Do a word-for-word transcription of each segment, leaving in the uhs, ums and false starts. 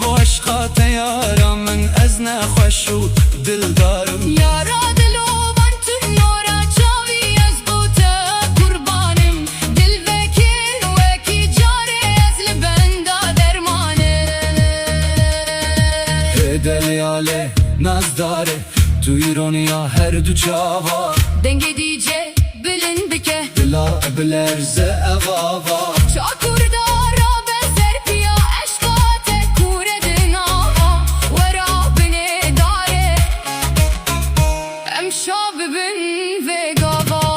Bo eşqa te yara min ez nexweş û dildar im. Yara dilovan tu nora çavî ez bo te qurban im. Dil vekin wekî carê ez li benda derman im. Hê deliyalê nazdare, tu îroniya her du çava. Dengê D J bilind bike. Dila bilerze ev ava. Çakur dara be serpiya eşqa te kure di nava. Wera binê dare. Em şa bibin vê gava.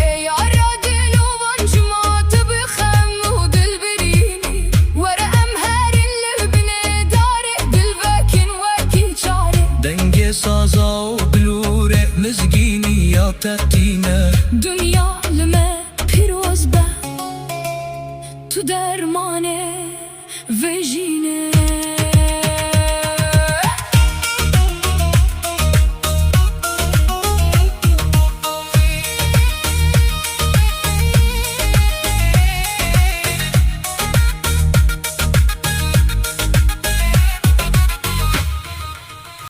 Ê yara dilovan cima tu bi xem û dil birînî. Were em herin li binê darê, dil vekin wekî çarê. Dengê saza û bilûrê mizgîniya te tîne. Dinya li me pîroz be, tu dermanê vê jînê.